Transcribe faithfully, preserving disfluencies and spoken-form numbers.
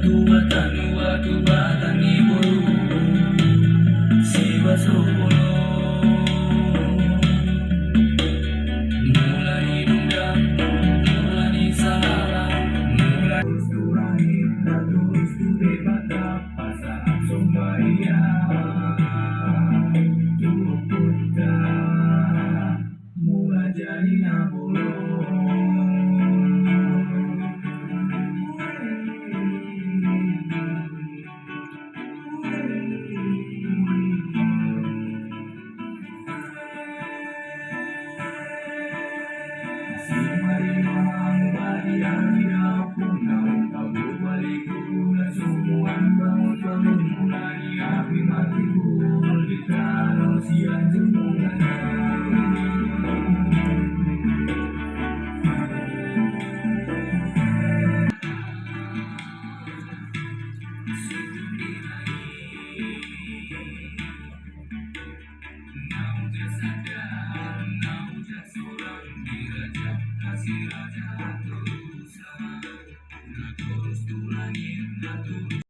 Tuba tanua, tuba tani boru, siba sopolo. Mula ni dungga, mula ni sahara, mula ni silaturahmi, na torus tu Debata, pasahat somba ia tu Ompunta. Mula jadi na bolon.